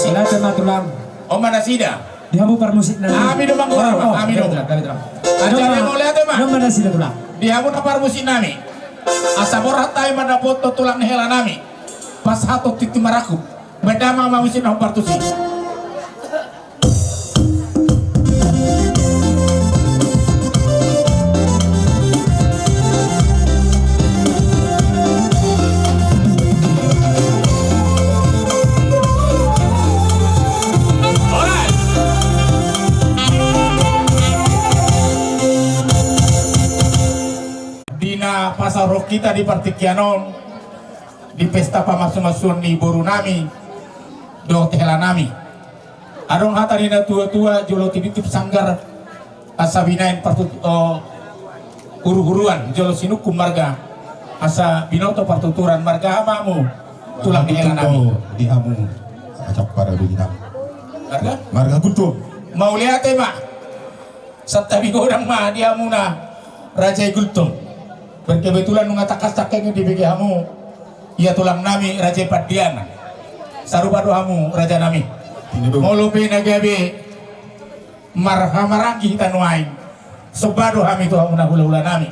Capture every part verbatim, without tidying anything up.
Mauliate ma tulang. On ma nasida. Di hamu parmusik nami. Ami do manggohi. Oh, oh, ami do. Gabe tulang, gabe tulang. Acara mauliate ma. On ma nasida tulang. Di hamu na parmusik nami. Asa borhat hami mandapothon tulang ni hela nami. Pasahathon tintin marangkup. Baen damang ma musik na hombar tusi. Di na pasaorhon hita di partingkian on, di pesta pamasumasuon ni boru nami dohot hela nami. Adong hata ni na tuatua, jolo tinitip sanggar asa binahen partut-, o, huruhuruan, jolo sinungkun marga asa binoto partuturan. Marga aha ma hamu tulang ni hela nami? Di hamu anak para doli nami. Marga? Marga Gultom. Mauliate ma. Santabi godang ma di hamuna raja i Gultom. Berkebetulan nunga tangkas tangkas dibege hamu. Ia tulang nami raja i Pandiangan. Sarupa do hamu raja nami. Molo pe na gabe marhahamaranggi hita nuaeng, somba do hami tu hamuna hulahula nami.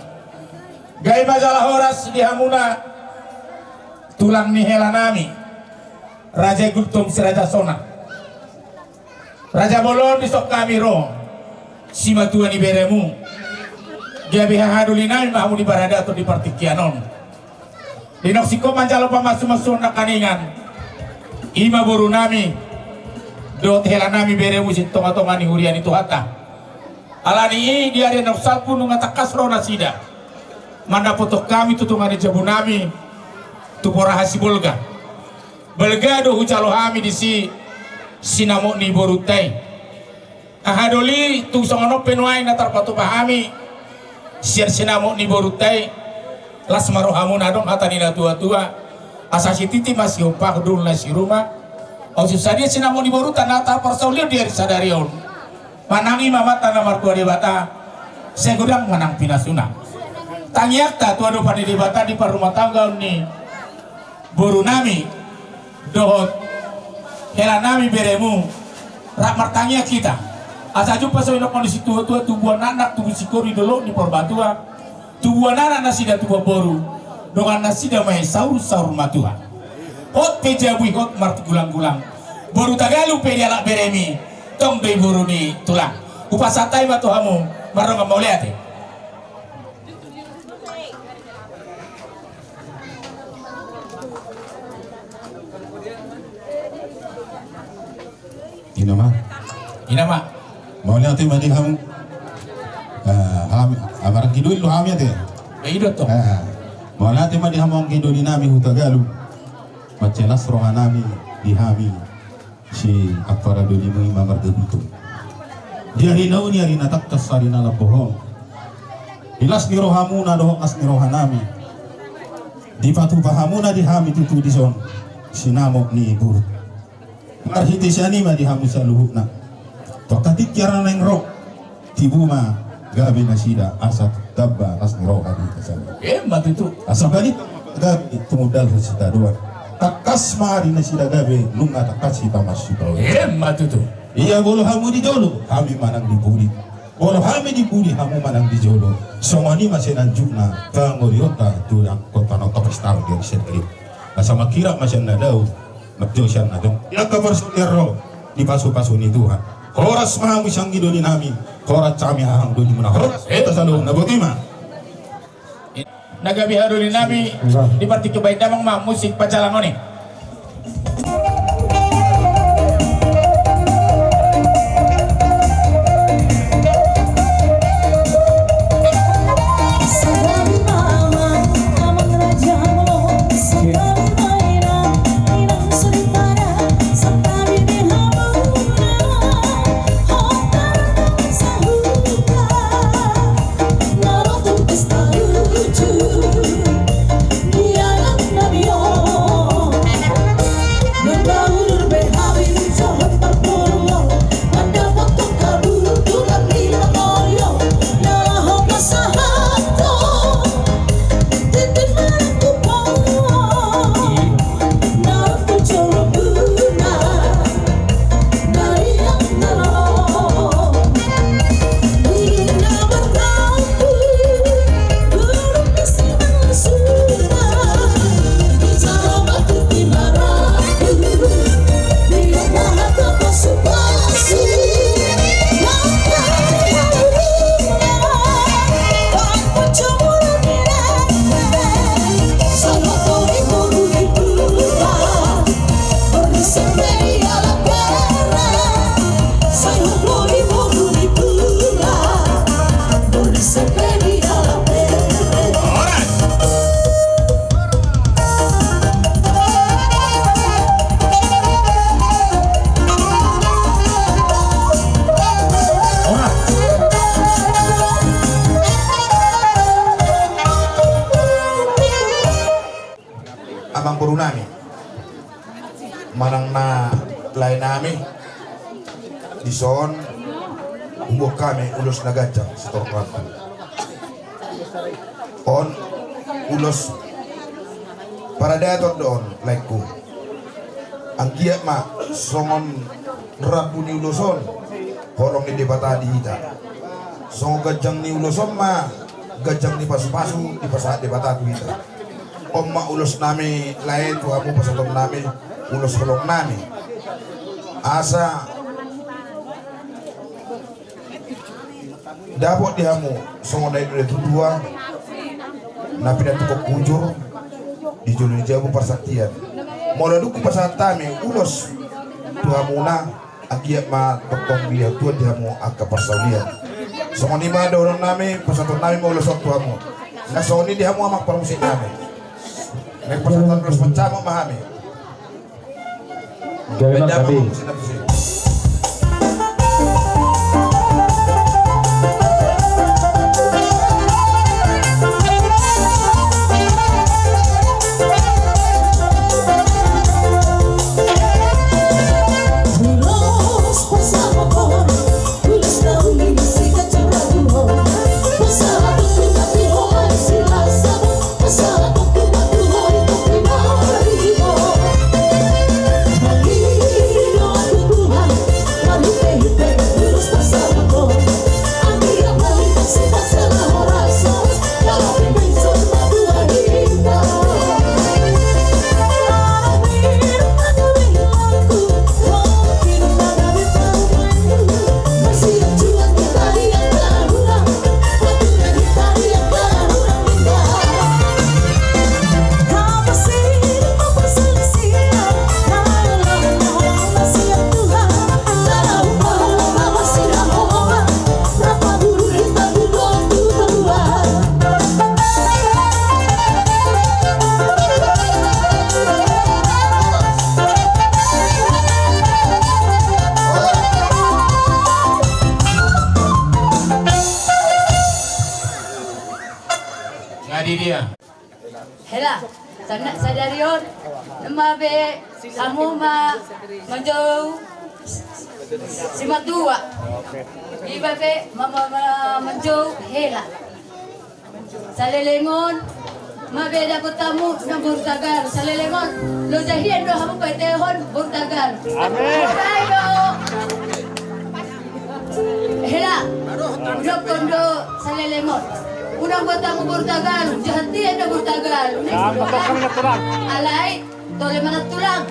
Gabe ma jala horas di hamuna tulang ni hela nami, raja i Gultom si Raja Sona. Raja bolon, dison hami ro, simatua ni beremu. Gabe hahadoli nami ma hamu di paradaton di partingkian on. Di na singkop manjalo pamasumasuon nangkaningan, i ma boru nami dohot hela nami beremu sian tongatonga ni huria ni Tuhanta. Alani i di ari na salpu nunga tangkas ro nasida mandapothon hami tu tonga ni jabu nami tu Poraha Sibolga. Balga do hujalo hami disi sinamot ni borunta i. Hahadoli, tung songon on pe nuaeng na tarpatupa hami sian sinamot ni borunta i. Las ma rohamuna, adong hata ni na tuatua: Asa sititi ma sihompang, dul na siruma. Asa sadia sinamot ni borunta na tarparsaulian di ari sadari on. Manang i ma Amanta na martua Debata, sai godang manang pinasuna. Tangiangta tu adopan ni Debata di parrumatanggaon ni boru nami dohot hela nami beremu, rap martangiang hita. Asa jumpang songon nidok ni situatua: Tubuan anak tubu singkoru di dolok ni Purbatua, tubuan anak nasida tubuan boru, dongan nasida ma i saur saur matua. Hot pe jabu i hot margulanggulang, boru Tagalug pe dialap beremi, tong do i boru ni tulang. Hupasahat hami ma tu hamu, mardongan mauliate. Ina ma. Ina ma. Mauliate ma di hamu. Ah, hami, ah, maranggi doli do hami ate. Eh, i do tong. Ah, mauliate ma di hamu anggi doli nami Hutagalung. Mansai las roha nami di hami sian ampara dolimu i ma marga Gultom. Di ari na uli, ari na tangkas, ari na lambohon, di las ni rohamuna dohot las ni roha nami, dipatupa hamuna di hami tutu dison sinamot ni boru. Marhite sian i ma di hamu saluhutna. Tongka tingki ari na naeng ro, tibu ma gabe nasida asa tamba las ni roha di hita saluhutna. Emma tutu. Asa balik gabe tumundalhon sitadoan. Tangkas ma ari nasida gabe nunga tangkas hita marsitadoan. Emma tutu. Ia molo hamu di jolo, hami manang di pudi. Molo hami di pudi, hamu manang di jolo. Songon i ma sian anjukna pangolionta tu angka na topis tahu di ari sadari. Asa mangkirap ma sian na dao, marjou sian na jongjong. Di angka parsaulian ro, dipasupasu ni Tuhan. Horas ma hamu sian anggi doli nami, horas hami sian anggi dolimuna. Horas hita saluhutna, boti ma. Na gabe hahadoli nami di partingki, baen damang ma musik panjalangon i. Manang na lae nami, dison huboan hami ulos na ganjang sitorop rambu. On ulos paradaton do on, laengku. Anggiat ma songon rambu ni ulos on, holong ni Debata di hita. Songon ganjang ni ulos on ma ganjang ni pasupasu dipasahat Debata tu hita. On ma ulos nami lae tu hamu, pasahaton nami ulos holong nami. Asa dapot di hamu songon na nidok ni natuatua, na pinatupa bujur di jolo ni jabu parsaktian. Molo dung hupasahat hami ulos tu hamuna, anggiat ma tongtong diatur di hamu angka parsaulian. Songon i ma dohonon nami, pasahaton nami ma ulos on tu hamu. Na songon i di hamu amang parmusik nami. Naeng pasahaton ulos pancamot ma hami. Gabe ma gabe. Nga di dia. Hela, sana sadari on, nama be hamu ma manjou simatua. Iba be ma, ma, ma, manjou hela. Saleleng on, ma be dapot hamu na boru Tagalug. Saleleng on, loja hian do hamu paetehon boru Tagalug. Amin. Ai do. Hela, dokkon do saleleng on. Unang buat hamu boru Tagalug, jahat hian do boru Tagalug. Alai, tole ma na tulang.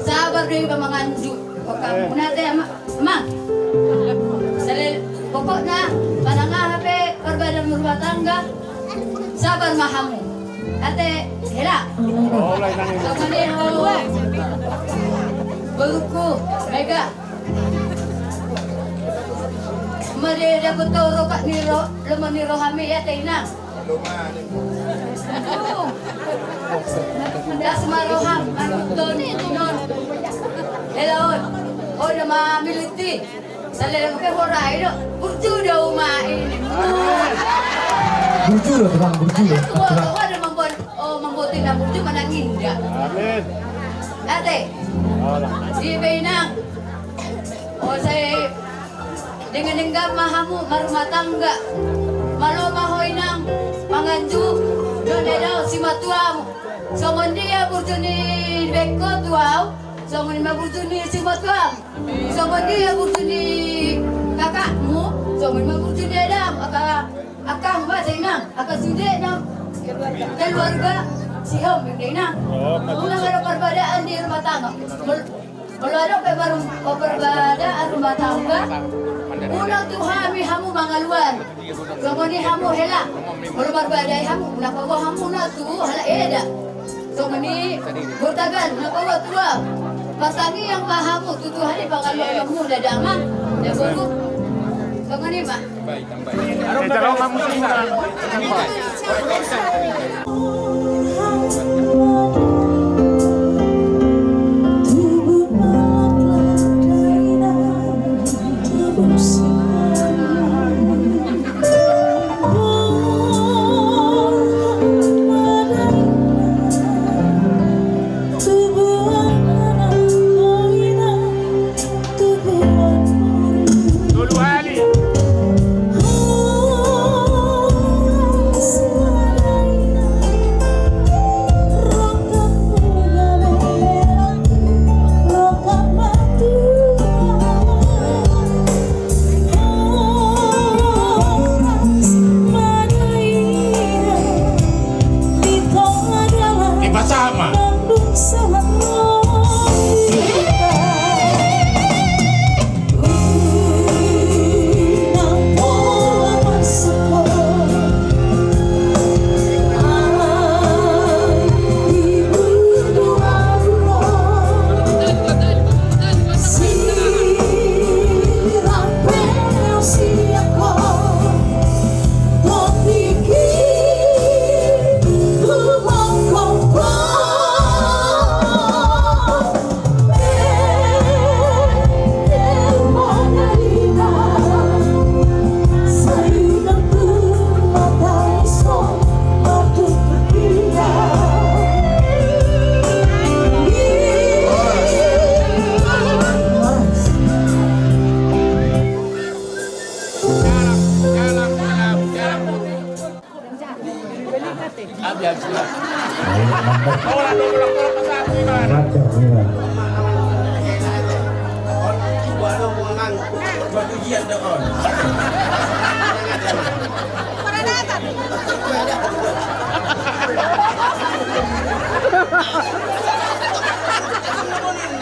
Sabar do iba manganju. Oka, unate ama, amang. Saleleng, pokokna, manang aha pe parbadaan rumah tangga, sabar ma hamu. Ate, hela. Songon i ho. Boruku, Mega. Made dapot ho roha ni ro, lomo ni rohami, ate inang. Das ma roham, manutton inon. Hela on. Ho nama militi. Saleleng ke horai do. Burju do uma ini. Burju do, tenang, burju do. Ho, ho do mambuat, oh, mambuat inang burju manang inda. Amin. Ate. Di be inang. Oh, sai denggan-denggan ma hamu marumah tangga. Malo ma ho inang manganju, do na dao simatuamu. Songon dia burju ni bengko tu au, songon i ma burju ni simatuamu. Songon dia burju ni kakakmu, songon i ma burju ni adamu. Angka, angka ma inang, angka sude na keluarga sihom inang. Unang adong parbadaan di rumah tangga. Molo adong pe baru parbadaan rumah tangga, unang tu hami hamu mangaluari. Songon i hamu hela, molo marbadai hamu, unang paboa hamu na tu halak eda. Songon i boru Tagalug, unang paboa tu au. Partangiang ma hamu tu Tuhan i pangaluaranmu da damang, da boru. Songon i ma.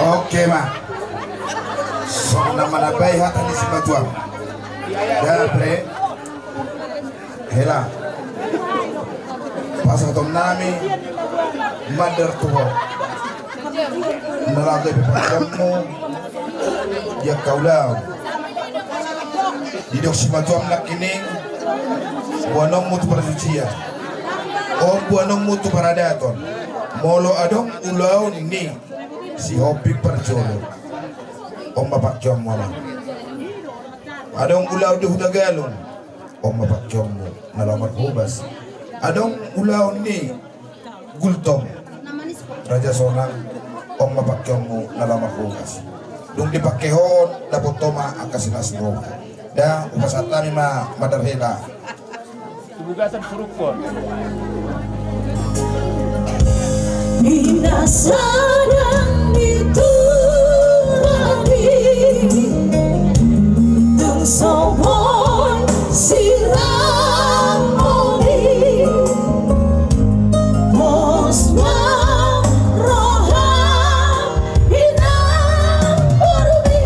Oke ma. Songon na manambai hata ni simatuam. Dapre. Hela. Pasahaton nami mandar tu ho. Na laho gabe pangkatmu di angka ulaon. Didok simatuam nangkining, boanonmu tu parsucian. On boanonmu tu paradaton. Molo adong ulaon ni Sihombing parjolo, on ma pangkeonmu, amang. Adong ulaon di Hutagalung, on ma pangkeonmu na laho marhobas. Adong ulaon ni Gultom, Raja Sonang, on ma pangkeonmu na laho marhobas. Dung dipangke ho on, dapot ho ma angka silas ni roha. Da, hupasahat hami ma mandar hela. Tu bagasan surukkon. Di na sadang diturani, tung so boi sirang modi. Pos ma roham, inang boru i.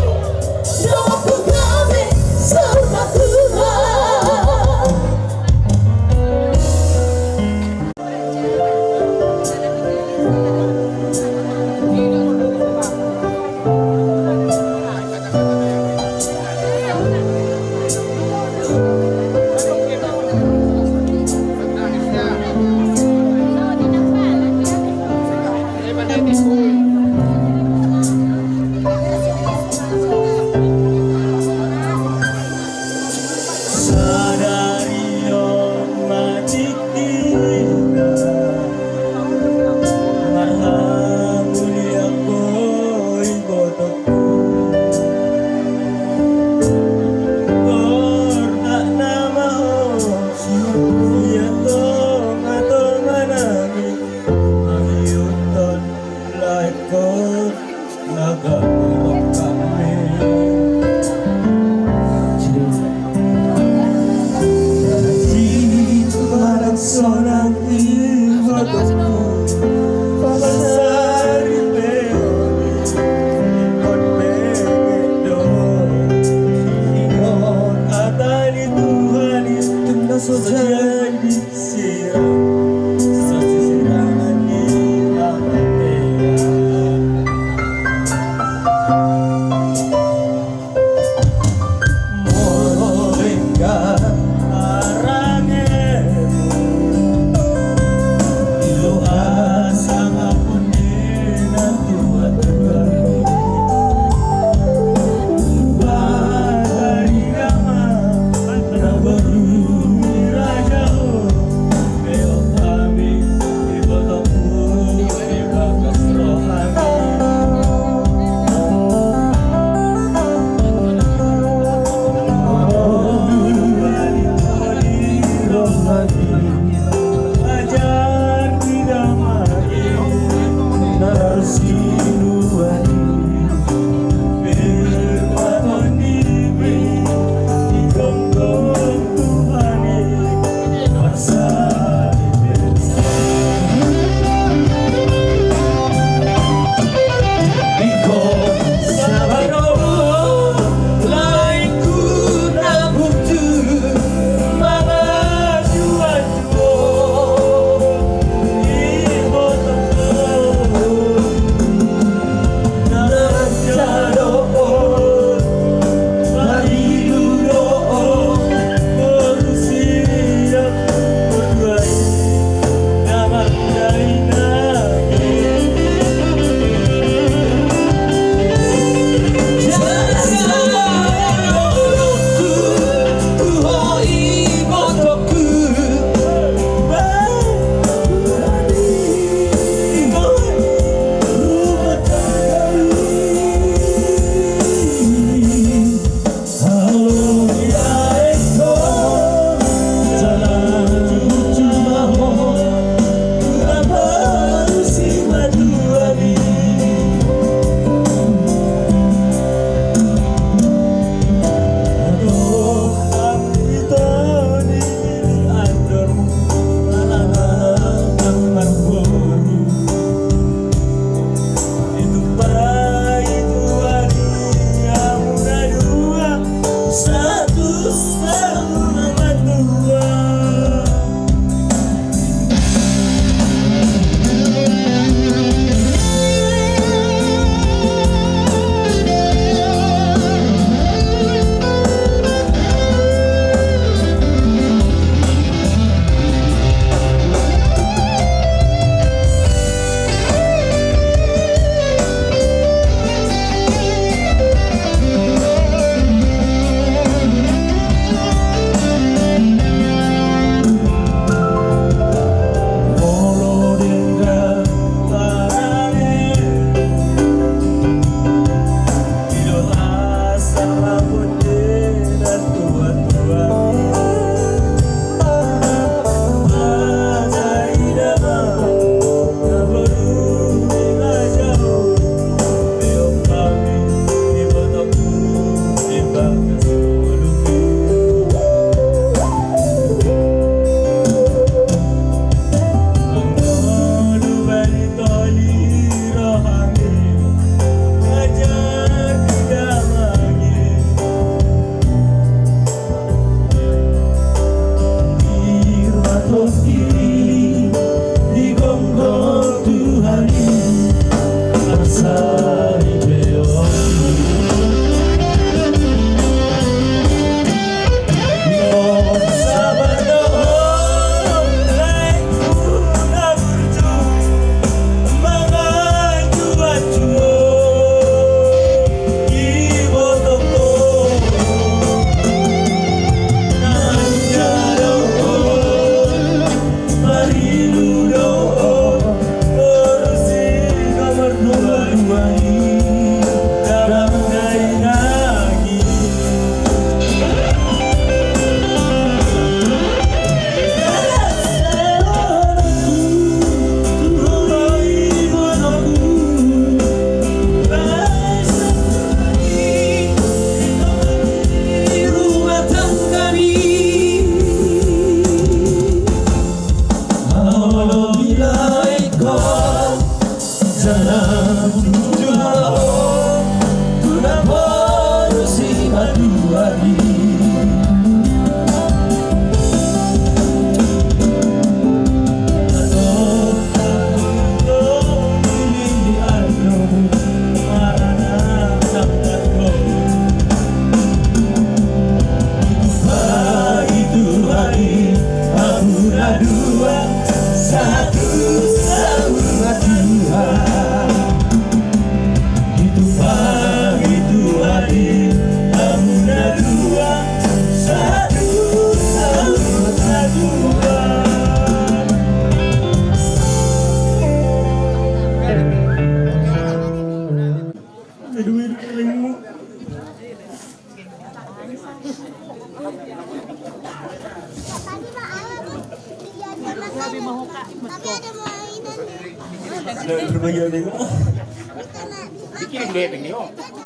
Sadari on ma tingki ra, marhamulian ho ibotongku. Gortak nama ho sian tongatonga nami, mangihuthon laengkon na gabe rongkapmi. Di manang sonang ibotongku, pasaripeon ingkon pengen do. Ingot hata ni Tuhan i, tung na so jadi sirang, sasisirangan ni lamatean.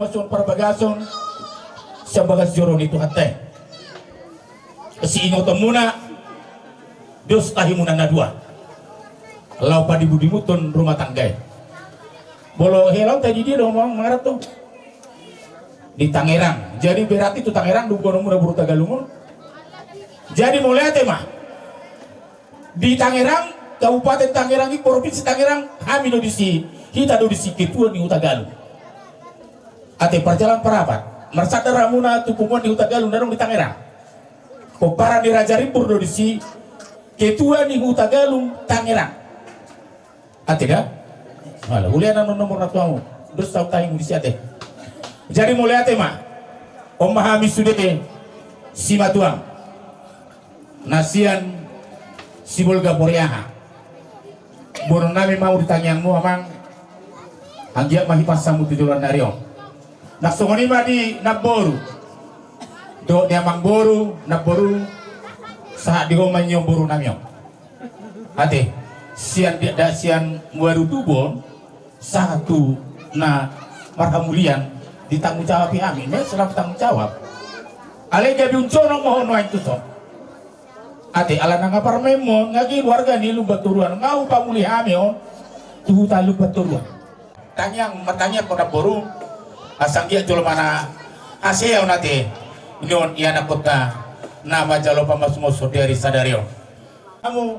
Pasuon parbagason sian bagas joro ni Tuhanta i. Siingotonmuna dos tahimuna na dua laho padimudimuthon rumah tangga i. Molo hela on tadi dia do mangarat tu di Tangerang. Jadi berarti tu Tangerang do boanonmuna boru Tagalung on. Jadi mauliate ma. Di Tangerang, Kabupaten Tangerang i, Provinsi Tangerang, hami do disi, hita do disi ketua ni Hutagalung. Ate parjalang parapat, marsandar hamuna tu punguan ni Hutagalung na adong di Tangerang. Pomparan ni Raja Rimbur do disi, ketua ni Hutagalung Tangerang. Ate da? Alah, hulean annon nomor na tuamu. Dos taon tahimu disi ate. Jadi mauliate ma. On ma hami sude simatuam na sian Sibolga Poriaha. Boanonnami ma di tangiangmu amang. Anggiat ma hipas hamu tu joloan ni ari on. Nang songon i ma di namboru dohot di amangboru, namboru, sahat di ho ma nion borunami on. Ate, sian di, da sian muaru tubu on sahat tu na marhamulian, ditanggung jawab i hami, na selalu tanggung jawab. Alai gabe unjonok ma ho nuaeng tuson. Ate, ala nunga parmaenmon, nga keluarga ni Lumban Toruan, nga hupamuli hami on tu huta Lumban Toruan. Tangiang, martangiang ma ho namboru, asa anggiat jolma na hasea on ate, nion ianakkonta na manjalo pamasumon di ari sadari on. Hamu,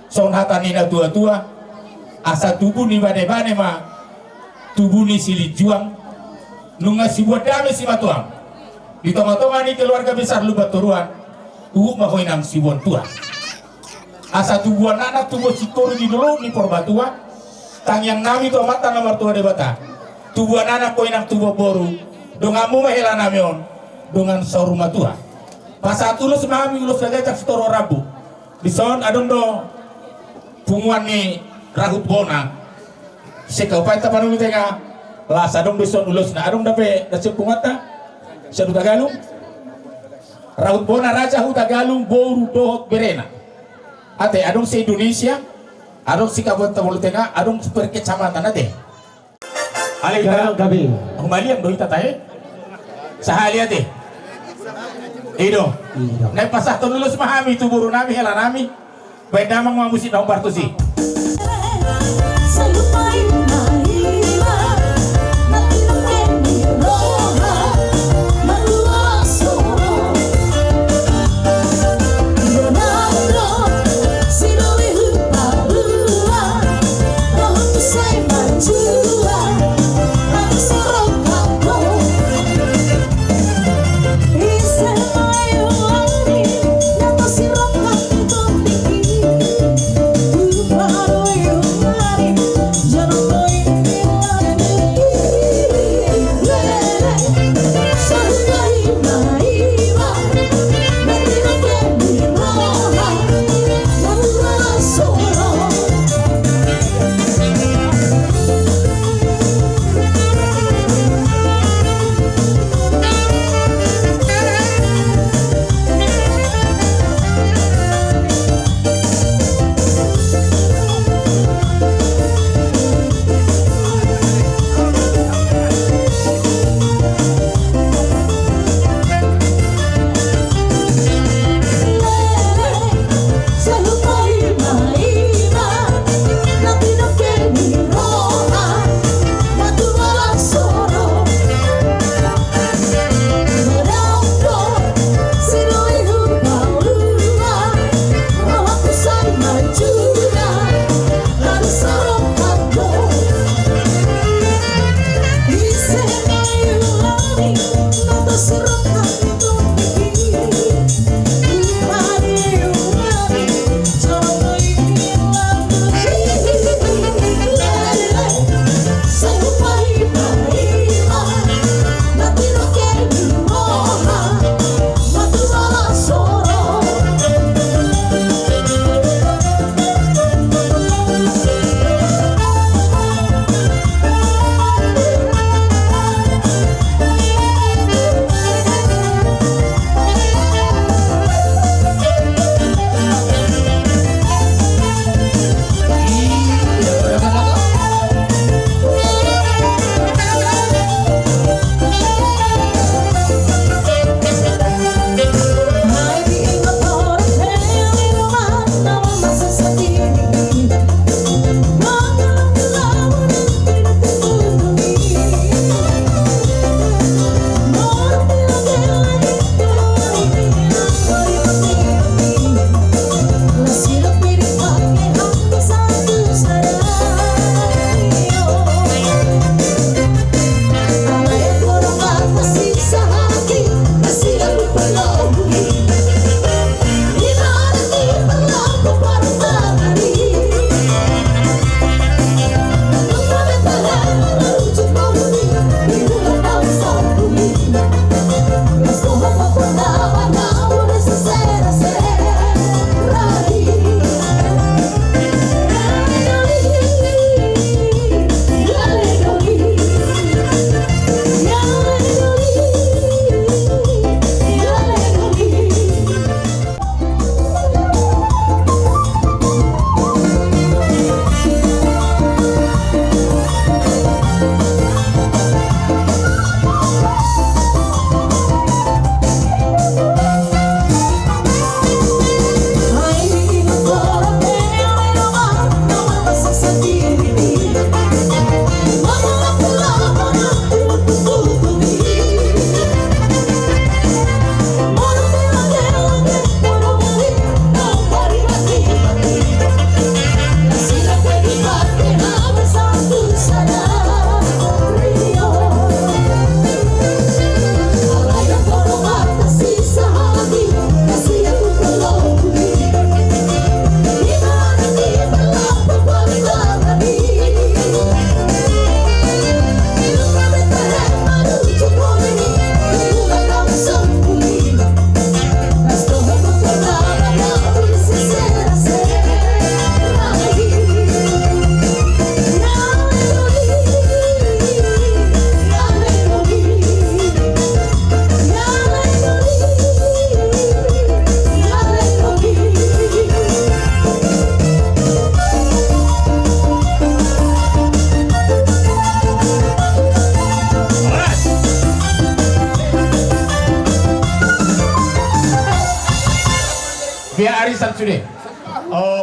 songon hata ni natuatua, asa tubu ni banebane ma tubu ni silinjuang. Nunga siboan dame simatuam di tongatonga ni keluarga besar Lumban Toruan, huhut ma ho inang siboan tua. Asa tubuan anak tubuan singkoru di dolok ni Purbatua. Tangiangnami tu Amanta na martua Debata, tubuan anak ho inang tubuan boru, donganmu ma helanami on dongan saur matua. Pasahat ulos ma hami, ulos na ganjang sitoro rambu. Dison adong do punguan ni Rahut Bona se-Kabupaten Tapanuli Tengah. Las adong dison ulosna, adong dope na sian punguanta sian Hutagalung. Rahut Bona, Raja Hutagalung, boru dohot berena. Ate, adong se-Indonesia, adong se-Kabupaten Tapanuli Tengah, adong per kecamatan ate. Alai hita, humaliang do hita tahe. Sahali ate. I do. I do. Naeng pasahathon ulos ma hami tu borunami, helanami. Baen damang ma musik na hombar tusi.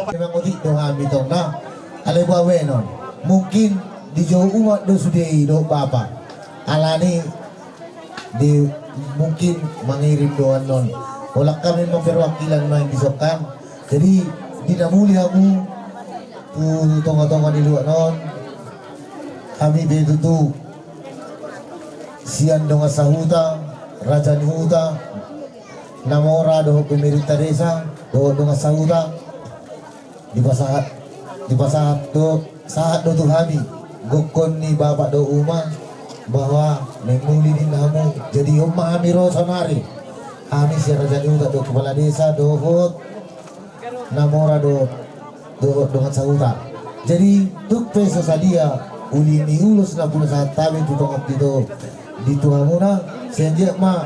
Memang otik do hami tong na. Alai baenon. Mungkin dijou umak do sude i dohot bapa. Alani di mungkin mangirim do annon. Holan hami ma perwakilan main di songkan. Jadi di na muli hamu tu tonga-tonga ni luat on. Hami pe tutu sian dongan sahuta, raja ni huta, na mora dohot pemerintah desa dohot dongan sahuta. Dipasahat, dipasahat do, sahat do tu hami gokkon ni bapak dohot uma bahwa memuli ninna hamu. Jadi on ma hami ro saonari. Hami sian raja ni huta dohot kepala desa dohot na mora dohot dohot dongan sahuta. Jadi tung pe so sadia uli ni ulos na hula sahat hami tu tongon pito di tu hamuna, sai anggiat ma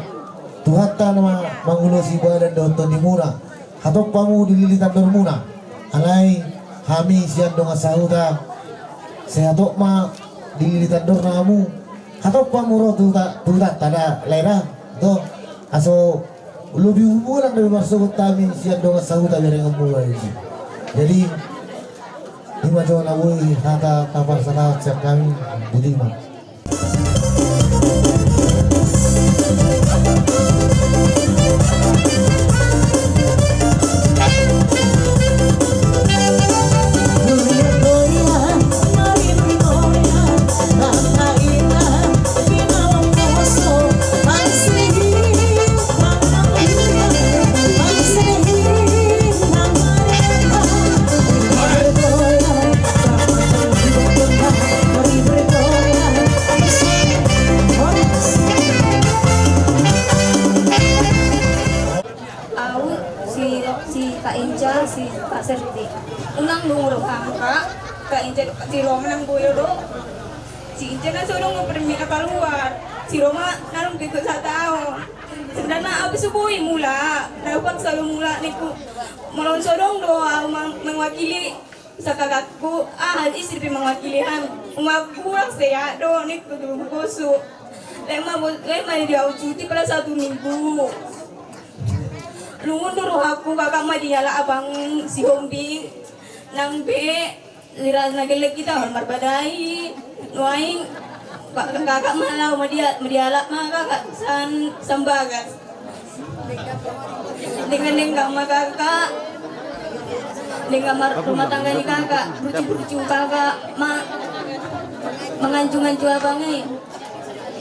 Tuhanta na mangulosi badan dohot tondimuna. Hatop hamu dilili tandormuna. Alai hami sian dongan sahuta sai hatop ma dilili tandorna hamu. Hatop hamu ro tu huta, tu hutanta da lae da. To, aso lobi humurang do marsogot hami sian dongan sahuta berengon muna i. Jadi ima jo na boi hata taparsatahon sian hami. Boti ma. Au si, si Kak Inca, si Pak Serti. Unang dulu roham, Kak. Kak Inca, si Roma nang boyo do. Si Inca na sodong do permit na kaluar. Si Roma na dong bego sataon. Sebenarna au pe so boi mulak. Na dapot selalu mulak niku. Molo sodong do au mang-, mewakili. Sa kakakku, ah, istri pe mewakili hami. Umakku kurang sehat do, nian kudu bosu. Lae ma bo-, lae ma di au cuti pala satu minggu. Lungun do rohakku, kakak ma dialap abang si Hombing. Nang be, lira na gelleng hita on marbadai. Nuaeng, Ka-, kakak ma laho ma dia-, ma dialap ma kakak sian Sambagas. Denggan-denggan ma kakak. Denggan ma rumah tangga ni kakak. Burju-burju kakak ma manganju-nganju abang i.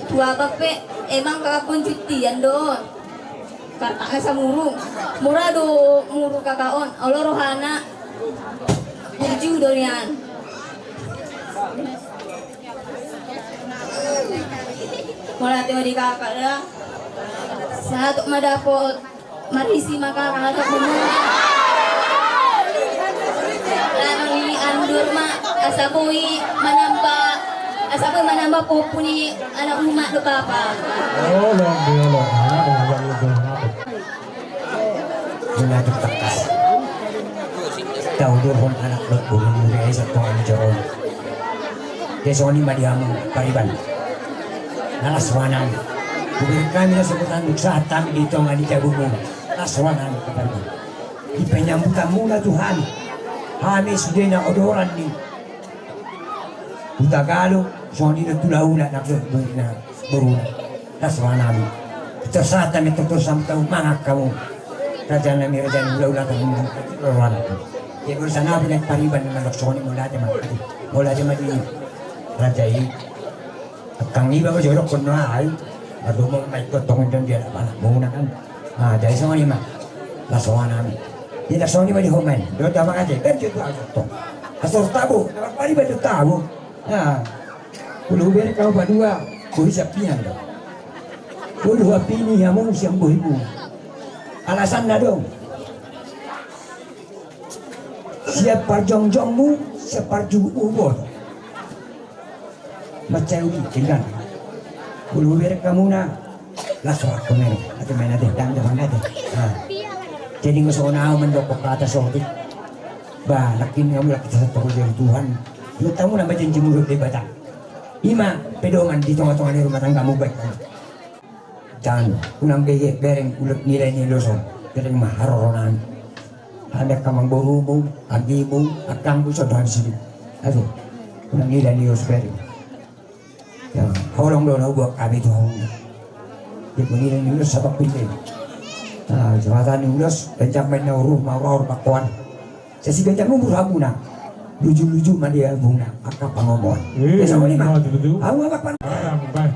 Tu abang pe emang kakak pun cutian do. Karena asa muru. Mura do muru kakak on. Olo rohana. Burju do nian. Mauliate ma di kakak da. Sahat ma dapot marisi ma kakak, sahat ma. Lae ma i andur ma, asa boi manamba, asa boi manamba pahompu ni anak umak dohot bapa. Olo, olo. Olo, olo. Ina tu tangkas. Tau dohot anak dohot boru ni esa tongan joro. Jadi songon i ma di hamu pariban. Na las rohanami. Hubereng hami na so hutanduk sahat hami di tonga ni jabumuna. Las rohanami pariban. Di penyambutanmuna tu hami. Hami sude na odoran ni Hutagalo, songon i do tu hulahula na boruna. Las rohanami. Tor sahat hami tor, tor sampe tahu mangan hamu. Rajanami, raja ni hulahula, rohanami. Jadi urusan ahu na pariban mandok songon i, mauliate ma. Mauliate ma di raja i. Angkang iba ma jo dokkon na ai. Aduh, mau maikot tong dan dia anak muna kan. Ah, jadi songon i ma. Las rohanami. Jadi songon i ma di homen. Dia udah mangate. Kan dia tuh aja tong. Asal tabu. Apa pariban dia tabu. Nah, ulu hubereng hamu padua, bohi siampinan do. Ulu huampini hamu sian bohimu. Alasanna do. Sian parjongjongmu, sian parjugutmu huboto. Mansai uli, denggan. Ulu hubereng hamuna, las rohangku men. Ate men ate, dang jaman ate. Nah. Jadi nunga songon ahu mandok hata sotik. Ba, nangkin hamu nangkin sasat pangolu dari Tuhan. Ingot hamu nama janjimu dohot Debata. Ima pedoman di tonga-tonga ni rumah tanggamu baik. Jangan, unang bege bereng ulut nilai ni loso. Bereng ma haroro nami. Hami angka amangborumu, anggimu, angkangmu, songon i hami sini. Aduh, unang nida ni Yos Ferry. Ya, holong do na hubuat hami tu hamu. Dia pun nida ni Yos sabab pilih. Nah, jabatan ni Yos, ganjang main na uruh, maurahur, makoan. Sasi ganjang umur hamuna. Luju-luju ma di albumna, angka pangomoan. Eh, ya, sama ni ma. Iya, betul. Hamu ma pan. Barang, baik.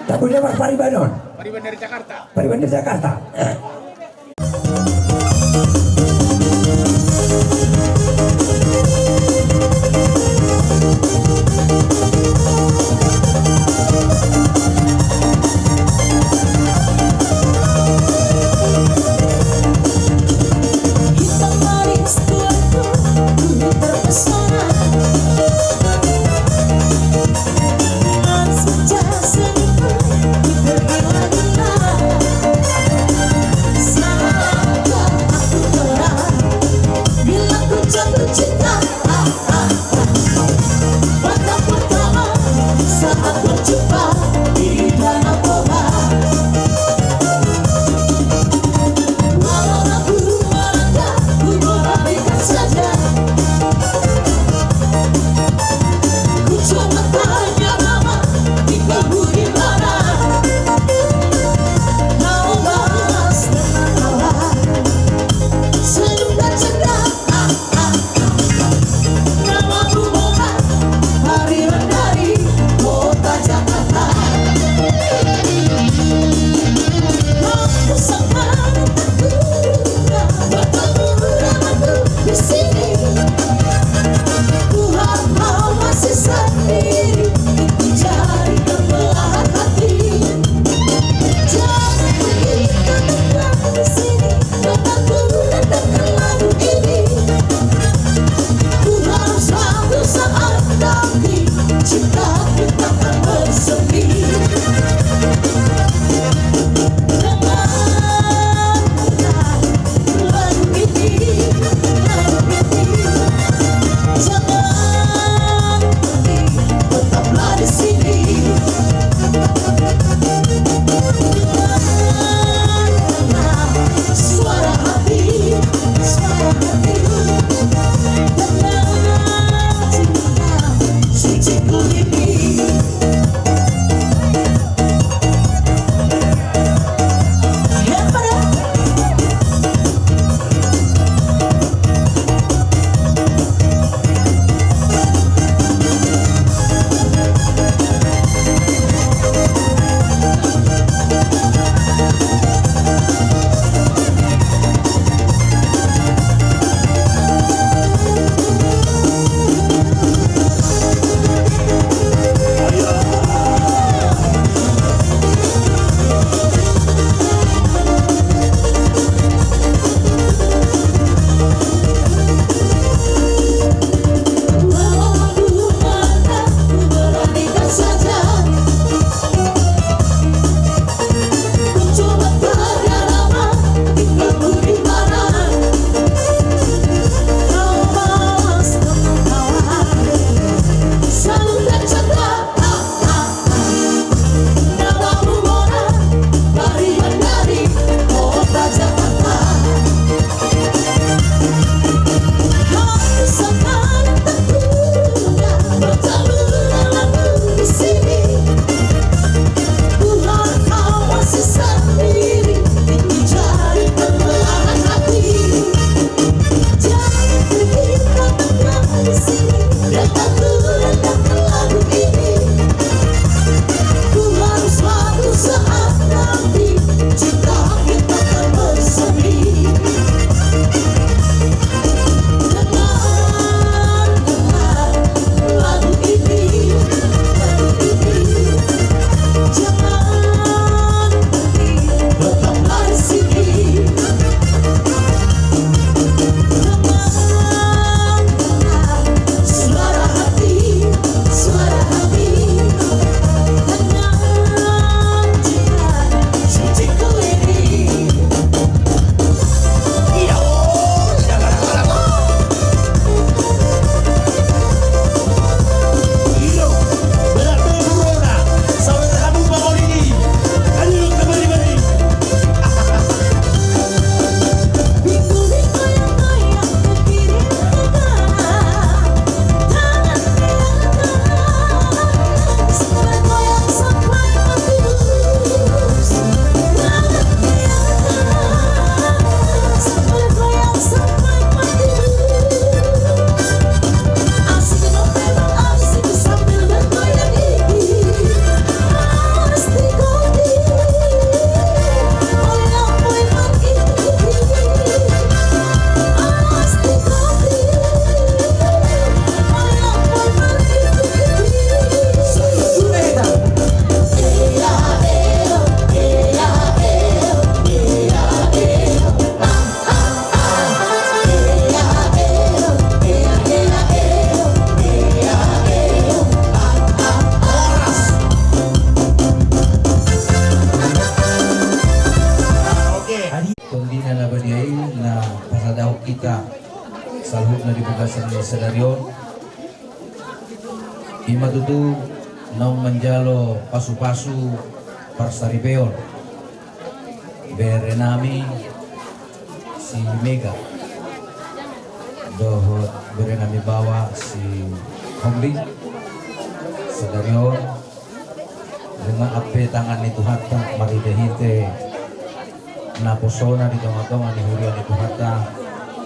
Tak boleh ma pariban on. Pariban dari Jakarta. Pariban dari Jakarta. Sadari on, ima tutu naung manjalo pasu-pasu parsaripeon bere nami si Mega dohot bere nami baoa si Hombing. Sadari on, nunga ampe tangan ni Tuhanta marhite-hite naposona di tonga-tonga ni huria ni Tuhanta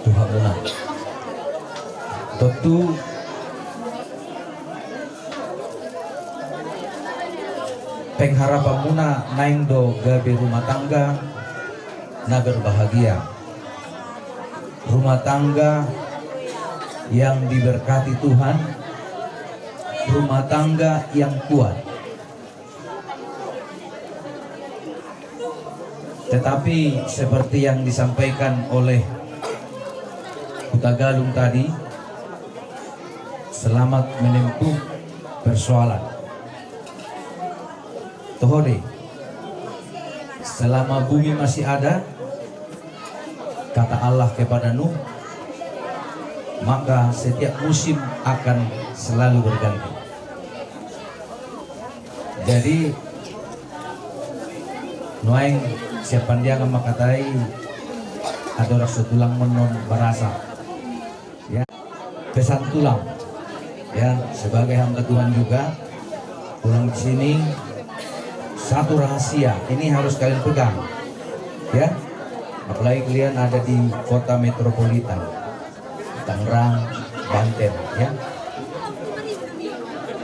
tu hamuna. Tontu pengharapanmuna naeng do gabe rumah tangga na berbahagia, rumah tangga yang diberkati Tuhan, rumah tangga yang kuat. Tetapi seperti yang disampaikan oleh Hutagalung tadi, selamat menempuh persoalan. Toho do i, selama bumi masih ada, kata Allah kepada Nuh, maka setiap musim akan selalu berganti. Jadi, nuaeng sian Pandiangan mangkatai, andorang so tulang menon barasa. Ya, pesan tulang. Ya, sebagai hamba Tuhan juga, tulang di sini satu rahasia, ini harus kalian pegang. Ya, apalagi kalian ada di kota metropolitan. Tangerang, Banten, ya.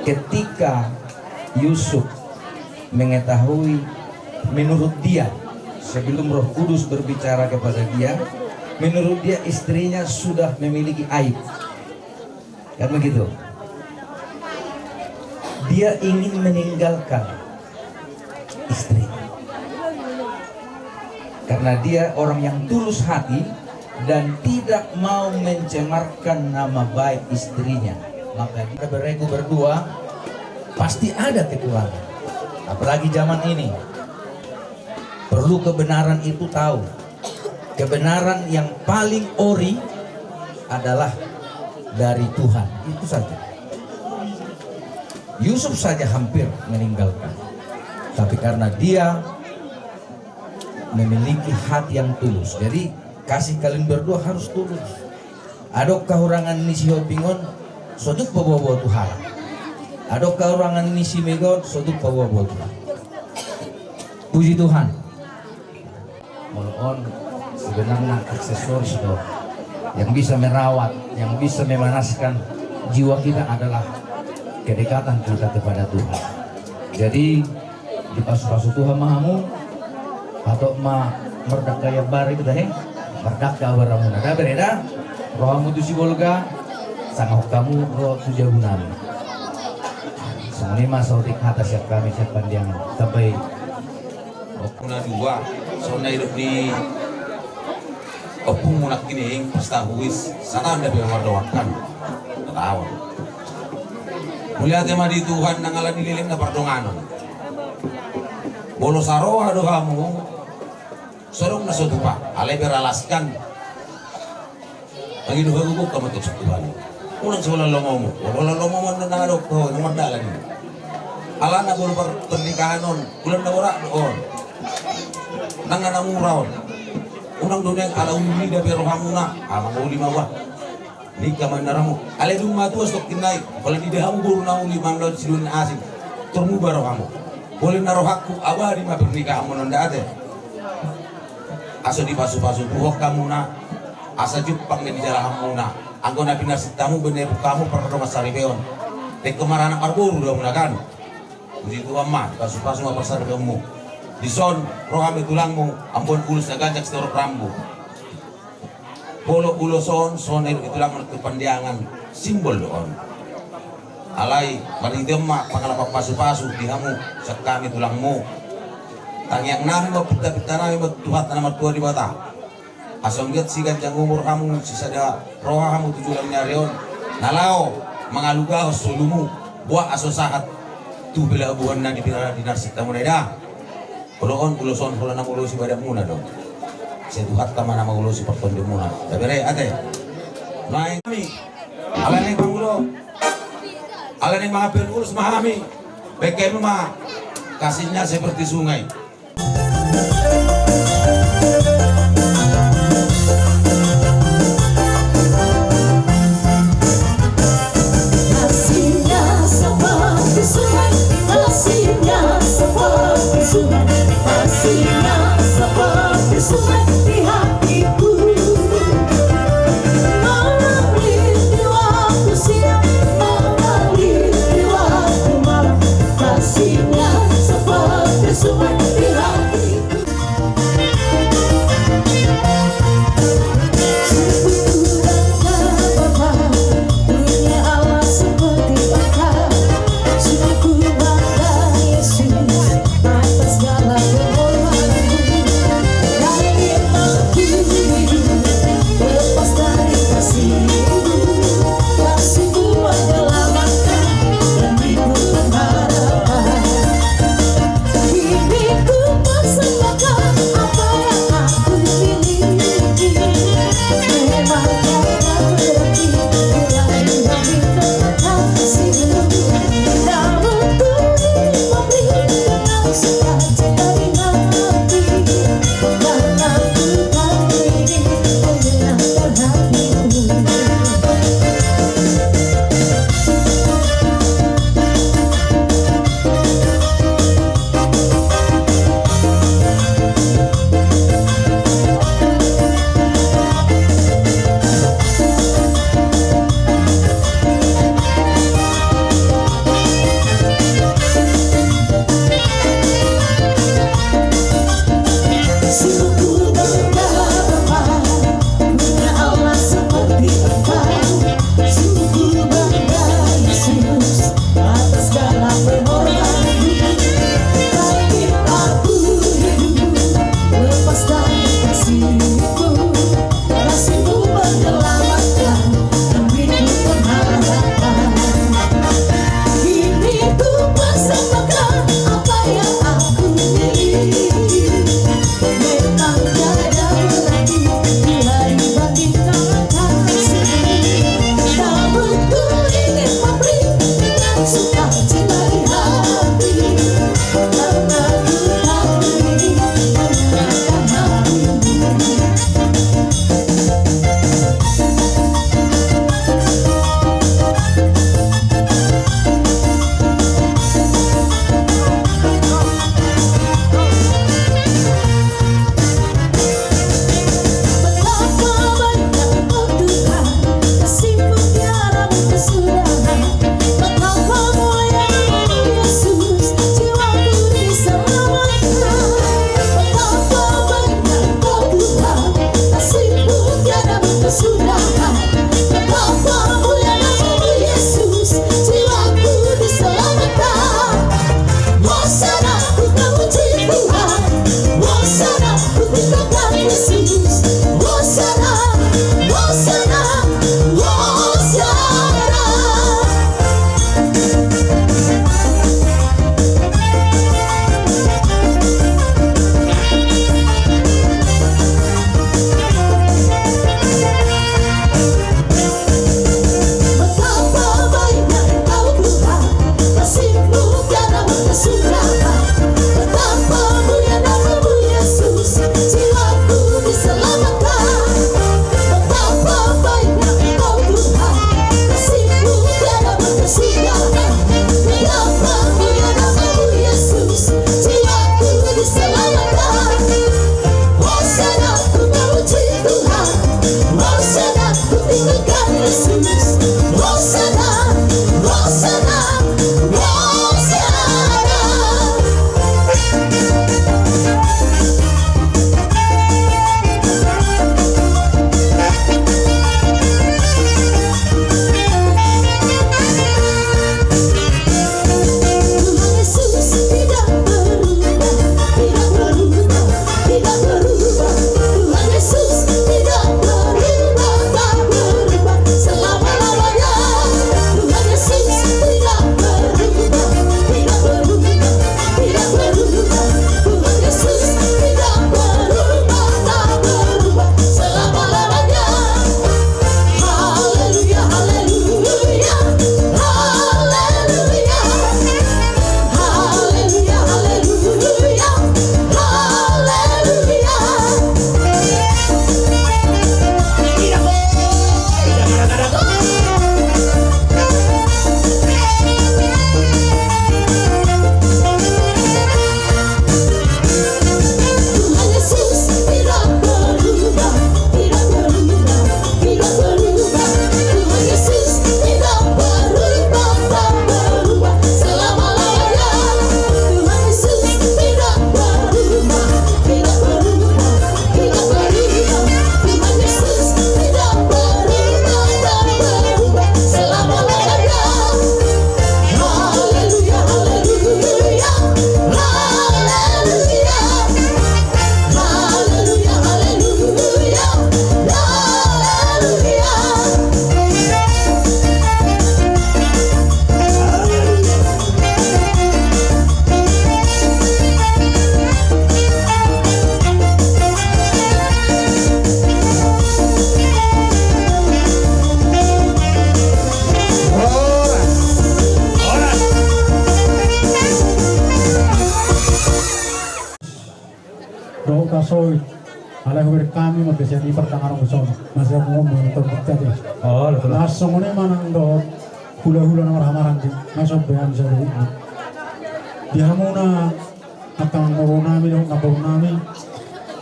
Ketika Yusuf mengetahui, menurut dia, sebelum Roh Kudus berbicara kepada dia, menurut dia istrinya sudah memiliki aib. Kan begitu? Dia ingin meninggalkan istri. Karena dia orang yang tulus hati dan tidak mau mencemarkan nama baik istrinya. Maka dia beregu berdua, pasti ada kekurangan. Apalagi zaman ini. Perlu kebenaran itu tahu. Kebenaran yang paling ori adalah dari Tuhan. Itu saja. Yusuf saja hampir meninggalkan. Tapi karena dia memiliki hati yang tulus. Jadi, kasih kalian berdua harus tulus. Adong kahurangan ni si Hombing on, so tuk paboa-boa tu halak. Adong kahurangan ni si Mega on, so tuk paboa-boa tu halak. Puji Tuhan. Molo on sebenarnya aksesoris do. Yang bisa merawat, yang bisa memanaskan jiwa kita adalah kedekatan kita kepada Tuhan. Jadi, dipasu-pasu Tuhan ma hamu, hatop ma mardangka iambara i, tahe, mardangka abara muna. Da bere da, ro hamu tu Sibolga, sangahon hamu ro tu jabu nami. Songon i ma saotik hata sian hami sian Pandiangan. Tamba i. Ompung na dua, songon na nidok ni ompungmu nangkining, pas tahu is, sataon dope mardohonkan. Sataon. Mauliate ma di Tuhan nang ala ni lelengna pardonganon. Molo saroha do hamu, so adong na so tupa, alai beralaskan. Mangido hagogok hamu tu Tuhan. Unang sibolan lomomu. Bolan lomomu nang adong ho, nang mardalan i. Alana boru par-, pernikahan on, bolan na borat do on. Nang na mura on. Unang do naeng ala uli-uli dope rohamuna. Ah, mangoli ma bah. Nikah ma inna rohamu. Alai dung matua sitongkin nai. Pala diida hamu boru na uli manang sidung asing. Tor muba rohamu. Bolan na rohangku abadi ma pernikahanmuna on da ate. Asa dipasu-pasu Tuhan hamuna, asa jumpang na nijalahanmuna. Anggo na pinarsik hamu, binahen hamu pardongan saripeon. Dengke maranak marboru do hamuna kan. Puji Tuhan ma, pasu-pasu ma parsaripeonmu. Dison, ro hami tulangmu, ambon ulos na ganjang sitorop rambu. Molo ulos on, songon na nidok ni tulangmu tu Pandiangan, simbol do on. Alai, marhite on ma, pangalapan pasu-pasu, di hamu, sian hami tulangmu. Tangiang nami ma, pinta-pinta nami ma, Tuhanta na martua Debata. Asa anggiat siganjang umur hamu, sisada roha hamu tu joloan ni ari on. Na laho mangalugahon solumu, boan aso sahat tu pelabuhan na di pira-, pinarsik hamuna i da. Olo on, ulos on, holan na maulosi badanmuna do. Sai Tuhanta ma na maulosi partondimuna. Da bere, ate. Naeng hami. Alani pangulo, alani mangampil ulos ma hami, baen hamu ma Kasihnya Seperti Sungai. Kasihnya seperti sungai, kasihnya seperti sungai, kasihnya seperti sungai di hatiku. Mengalir di waktu siang, mengalir di waktu malam, kasihnya seperti sungai di hatiku. Syukur dan kabar, dunia Allah seperti bangkai. Syukur bangga Yesus atas segala kehormatan. Dari imanku hidup lepas dari kasihmu, kasihmu menyelamatkan dan hiburkan harapan. Dohot tasoit, alai hubereng hami ma pe sian i partangaron on. Masa mungkin monitor kita deh. Oh, betul. Laos songon i ma nang dohot hulahula na marhahamaranggi, na so behan saluhutna. Di hamuna angka amangboru nami dohot namboru nami,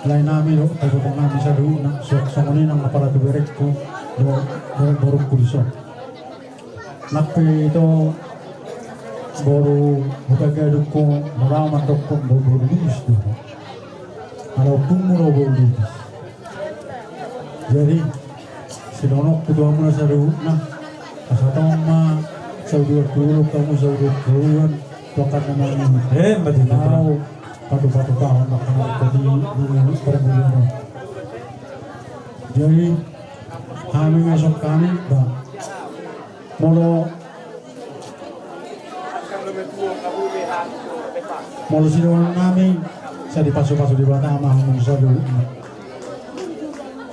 lae nami dohot iboto nami saluhutna, so songon i nang apala tu berengku dohot borungku dison. Nang pe ito boru Hutagadung ho, molo au mandokkon boru, boru Lubis do. Ala ompungmu do boru Lubis. Jadi, silehononku tu hamuna saluhutna, asa tong ma sauduan tu dolok, hamu sauduan tu haluan, tu angka na mangihut. Eh, betul, betul. Mau patupatupahon angka na tadi di parmilion. Jadi, hami ngasok hami, ba. Molo, molo sidohonon nami, sai dipasupasu Debata ma hamu saluhutna.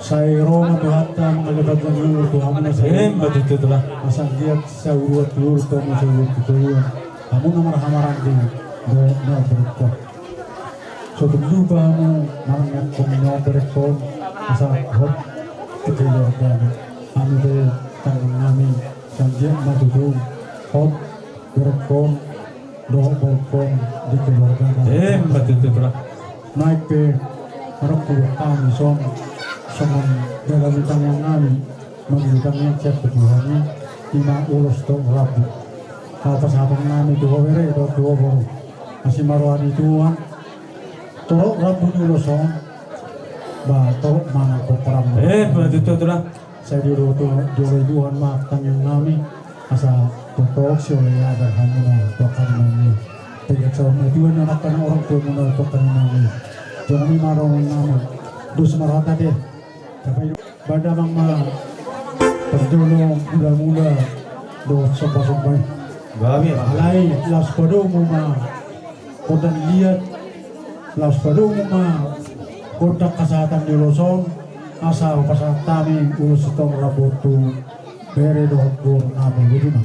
Sai ro ma Tuhanta mangalean batu ni uhum tu hamu na saluhutna. Eh, betul, betul lah. Asa anggiat sauduan tu dolok, hamu sauduan tu haluan. Hamu na marhahamaranggi dohot na berengkon. So tung lupa hamu manang na berengkon, asa hot tu keluarga nami. Hami pe tangiang nami, sai anggiat ma tutu hot berengkon dohot borungkon di keluarga nami. Eh, betul, betul lah. Naeng pe, marokko hami songon, songon dalan ni tangiang nami, mangido tangiang sian tu Tuhan i, ima ulos dohot rambu. Hapasahaton nami tu ho bere dohot tu ho boru. Asi ma roha ni Tuhan, torop rambu ni ulos on, ba torop ma nang pomparanmu. Eh, betul, betul lah. Sai dioloi Tuhan, dioloi Tuhan ma tangiang nami, asa tongtong sioloi adat hamuna tu angka na mangihut. Pegang saur matua ni angka na orang tua muna tu angka na mangihut. Jong i ma dohonon nami. Dos ma rohanta deh. Baen damang ma parjolo mulamula dohot sombasomba i. Alai laos padomu ma gondang liat, laos padomu ma gondang hasahatan ni ulos on, asa hupasahat hami ulos sitorop rambu tu bere dohot boru nami. Boti ma.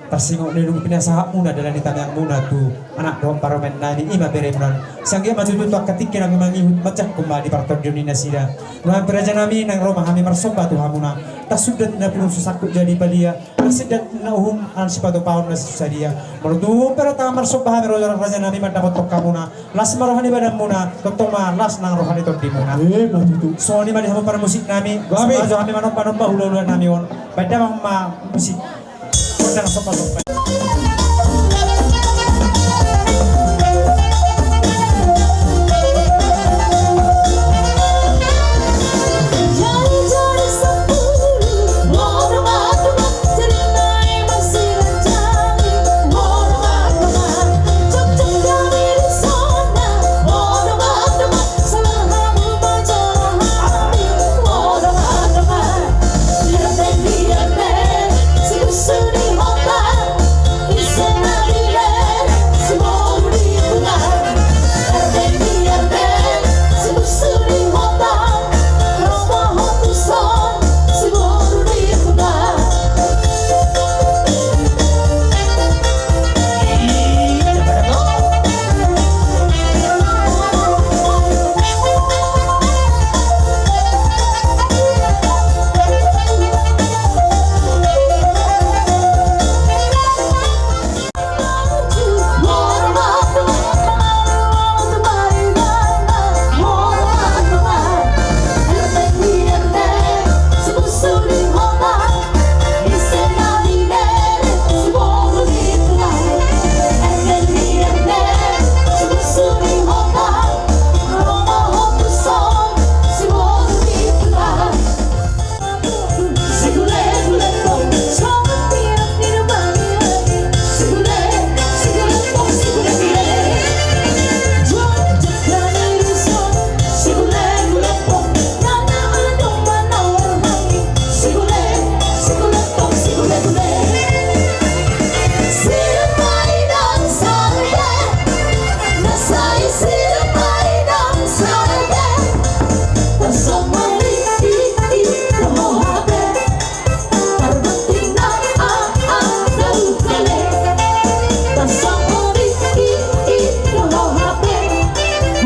Tarsingot ni dung pinasahatmuna dalan ni tangiangmuna tu anak dohot parumaen nami, i ma beremuna. Sai anggiat ma tutu tu angka tingki na mangihut manjangkon ma di partondion ni nasida. Nuaeng pe rajanami, naeng ro ma hami marsomba tu hamuna. Tarsongon na pinungka sangkut jadi palia, tarsongon na uhum na sipatupaon na sadia. Molo tung pe ro hita marsomba hami, ro rajanami, mandapothon hamuna, las ma roha ni badanmuna, tongtong ma las nang roha ni tondimuna. Songon i ma di hamu parmusik nami. Gabe. Songon i ma di hamu parmusik nami on. Baen damang ma musik.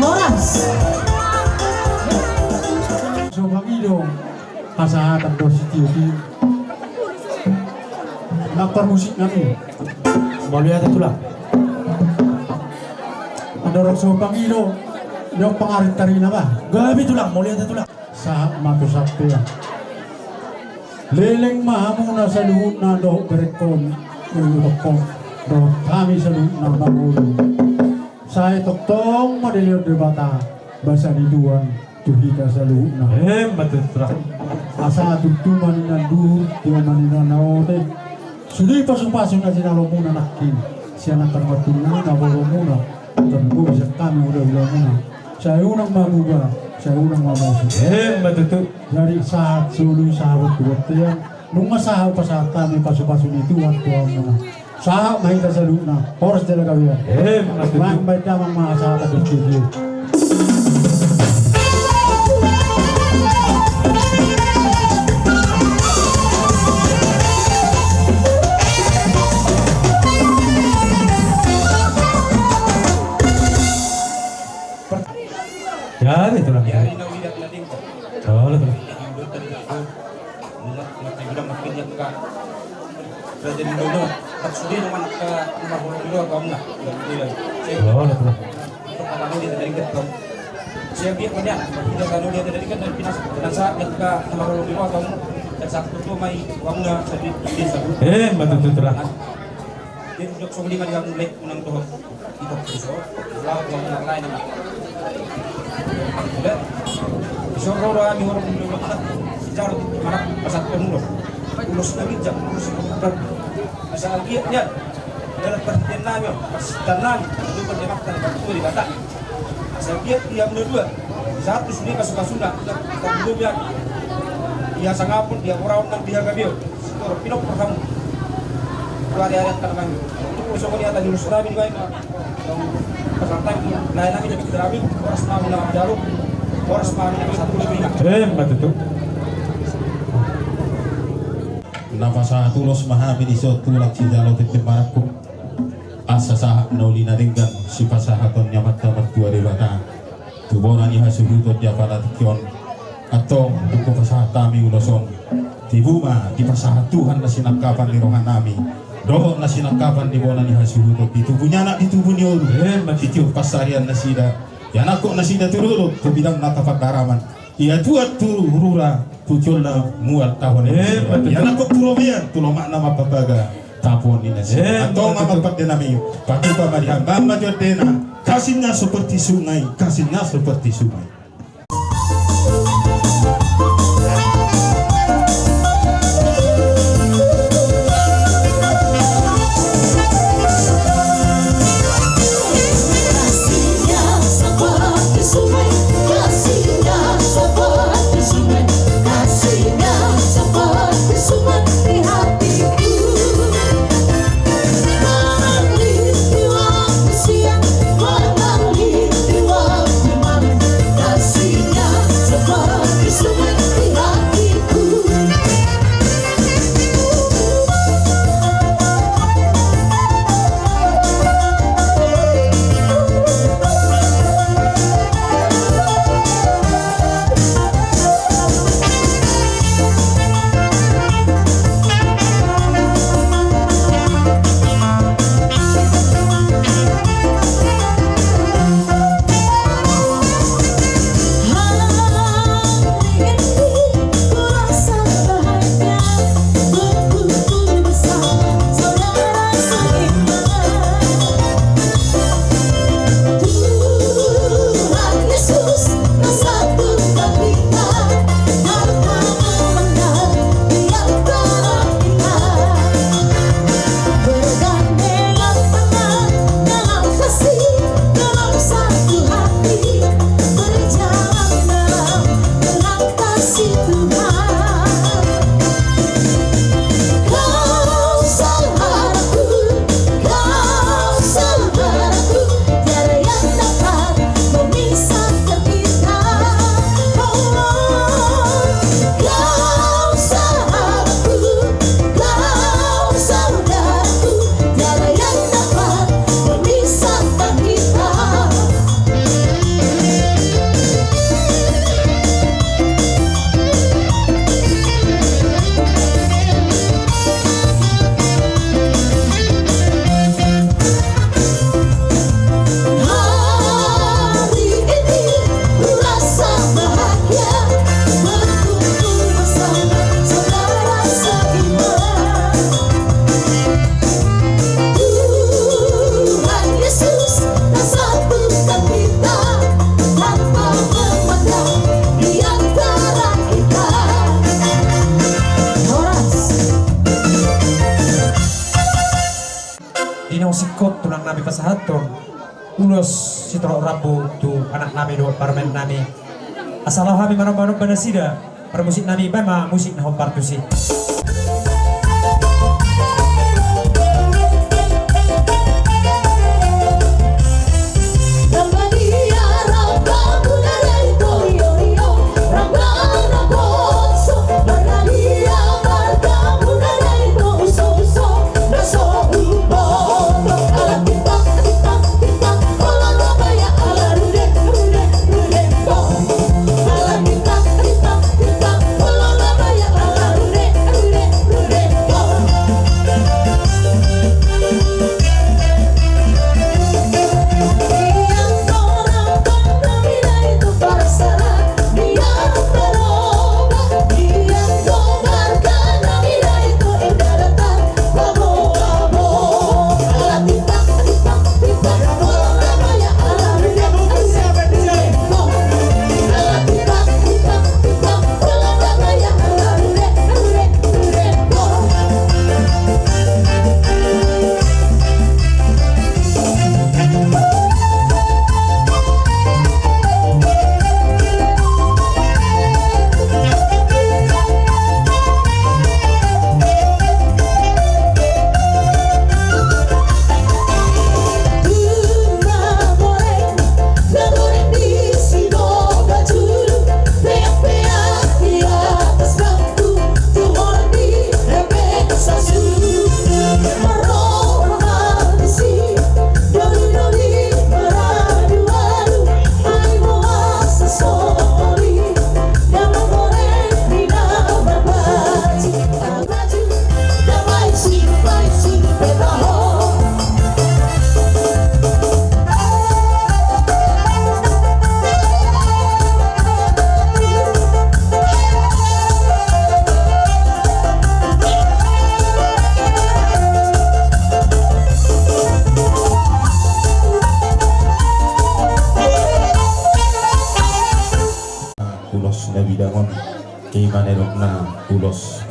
Horas. So mangido hasahatan do sitiotio. Nang parmusik nami. Mauliate tulang. Andorang so pangido, nang pangarit tarina ba. Gabe tulang, mauliate tulang. Sahat ma tu sampean. Leleng ma hamuna saluhutna dohot berengkon, dohot hami saluhutna mangolu. Sai tongtong ma dilehon Debata basa ni Tuhan tu hita saluhutna. Emma tutu. Asa tuntu ma ninna na duhur, tio ma ninna na ote. Sude pasupasu na jinalomuna nangkin sian angka dongan tubumuna, borumuna, tarlumobi sian hami hulahulamuna. Sai unang ma muba, sai unang ma mose. Emma tutu. Jadi sahat solu, sahat tu bontean. Nunga sahat pasahat hami pasupasu ni Tuhan tu hamuna. Sahat ma hita saluhutna. Horas jala gabe. Emma tutu. Baen damang ma hasahatan di studio. Ya, itulah. Ya, ini udah nanti. Oh, betul. Nunga, nunga, nunga, nunga, nunga, nunga. Raja ni Lono, tak sudah nunga, nunga, nunga, nunga, nunga, nunga. Oh, betul. Untuk kata dia tadi kan, siap dia punya, kita kalau dia tadi kan, dan pinas, dan saat kita nunga, nunga, nunga, dan saat itu mai, nunga, nunga, sedih, sedih, sedih. Eh, betul, betul lah. Jadi, jok, song lima dia mulai, menang tuh. Ito, iso, laho tu amang na lain. Iso ro do hami horong di dolok na, sijalo di mana pasahat ulos. Ulos na ginjang, ulos na ginjang. Asa anggiat nian dalan parhitean nami on, parsintaan nami, tu pardemakta na partua di Batak. Asa anggiat di hamuna dua, sahat tu sude pasupasuna, na partua di Batak. Di hasangapon, di haporahon nang di hagabeon. Pinok pertama. Dua hari-hari akan kami. Untuk songon i hata ni ulos nami di baen. Pasahat nami tu lae nami, horas ma hami na manjalo. Horas ma hami na satu lebih. Eh, betul. Laos pasahat ulos ma hami dison tu halak sijalo tintin marangkup. Asa sahat na uli na denggan sipasahaton ni Amanta Martua Debata tu bona ni hasuhuton di apala tingki on. Antong, dung hupasahat hami ulos on, tibu ma dipasahat Tuhan na sinangkapan ni rohanami dohot na sinangkapan ni bona ni hasuhuton di tubu ni anak, di tubu ni boru. Emma tutu. Ditiop pansarian nasida, ianakhon nasida tu dolok, tu bidang na tapat daraman. Ia tuat tu rura, tu jolma mual taon. Emma tutu. Ianakhon tu robean, tu lomakna ma papaga tapuon ni nasida. Emma tutu. Antong, amang pande nami, patupa ma di hami, bahen ma jo andena: Kasihnya seperti sungai, kasihnya seperti sungai. Di na singkop tulang nami pasahathon ulos sitorop rambu tu anak nami dohot parumaen nami. Asa laho hami manomba-nomba nasida, parmusik nami, baen ma musik na hombar tusi.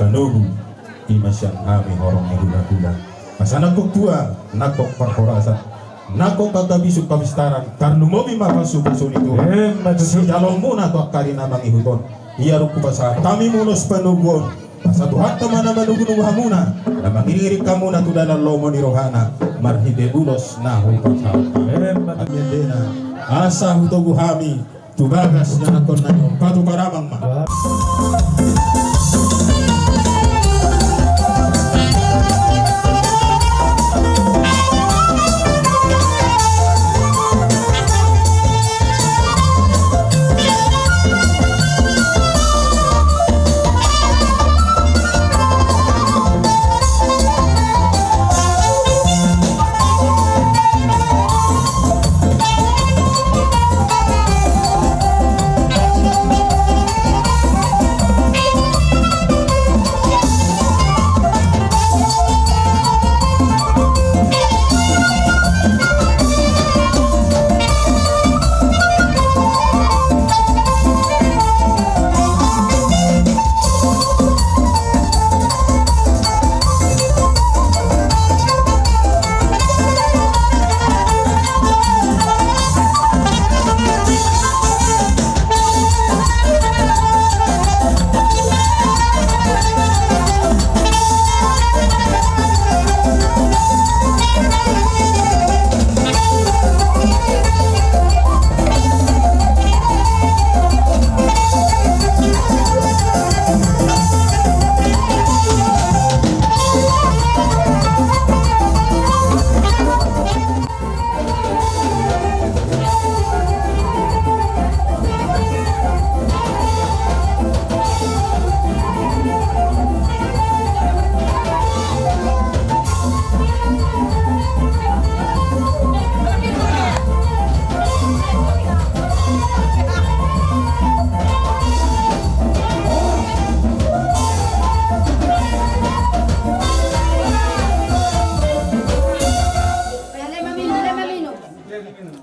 Panogu i ma sian hami horong ni hulahula. Asa nangkok tua, nangkok parhorasan, nangkok angka bisuk papistaran, tarlumobi ma pasupasu ni Tuhan. Emma tutu. Sijaloonmuna tu angka ari na mangihut on. Ia dung hupasahat hami ulos panogu on, asa Tuhanta ma na manugunugu hamuna, na mangiringiring hamuna tu dalan lomo ni rohana, marhite ulos na hupasahat hami. Emma tutu. Asa hutogu hami tu bagas ni anakkon nami on, patupa damang ma.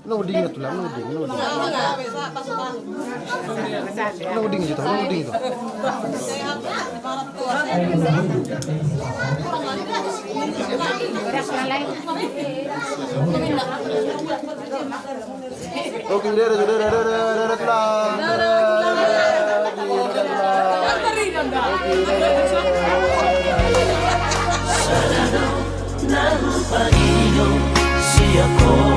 Nang dingin tulang, nang dingin, nang dingin. Nang dingin gitu, nang dingin gitu. Oke, dere, dere, dere, dere, tulang. Dere, tulang. Dere, tulang. Oke, dere. Sada do na hupaidop sian ho.